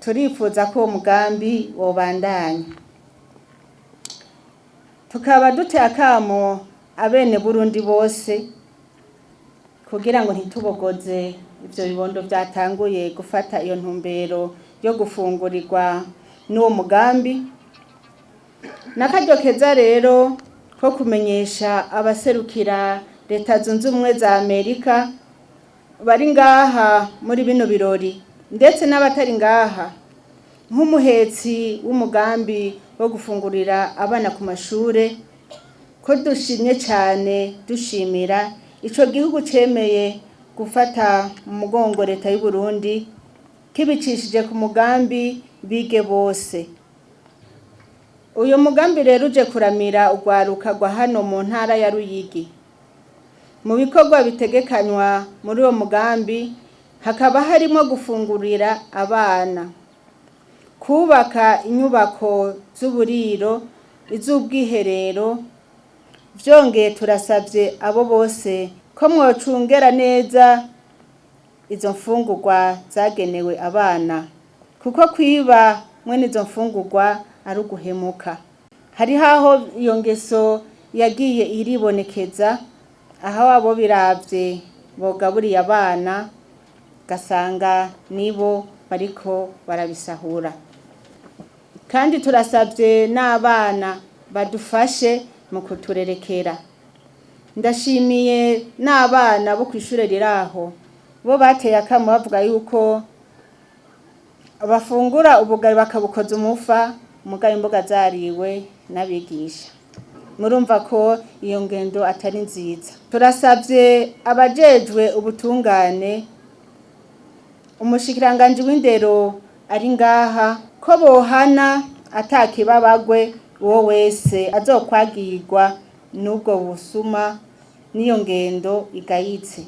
Turifuza ko uwo mugambi wobandanya. Tukaba duteye akamo abene Burundi bose kugira ngo ntitubogoze ivyo bibondo vyatanguye gufata iyo ntumbero yo gufungurirwa n'uwo mugambi. N'akaryo keza rero ko kumenyesha abaserukira Leta Zunze Ubumwe za Amerika bari ngaha muri bino birori, ndetse n'abatari ngaha, nk'umuhetsi w'umugambi wo gufungurira abana ku mashure, ko dushimye cane, dushimira ico gihugu cemeye gufata mu mugongo leta y'u Burundi kibicishije ku mugambi Bige Bose. Uyu mugambi rero uje kuramira urwaruka rwa hano mu ntara ya Ruyigi. Mu bikorwa bitegekanywa muri uwo mugambi hakaba harimo gufungurira abana, kubaka inyubako z'uburiro, iz'ubwiherero. Vyongeye turasavye abo bose ko mwocungera neza izo mfungurwa zagenewe abana, kuko kwiba mwene izo mfungurwa ari uguhemuka. Hariho aho iyo ngeso yagiye iribonekeza, aho abo biravye bogaburiye abana gasanga nibo bariko barabisahura. Kandi turasavye n'abana badufashe mu kuturerekera. Ndashimiye n'abana bo kw'ishure riraho, bo bateye akamo bavuga yuko bafungura ubugari bakabukoza umufa, mugabo imboga zariwe n'abigisha. Murumva ko iyo ngendo atari nziza. Turasavye abajejwe ubutungane, umushikiranganji w'indero ari ngaha, ko bohana atakibabagwe uwo wese azokwagirwa n'ubwo busuma n'iyo ngendo igayitse.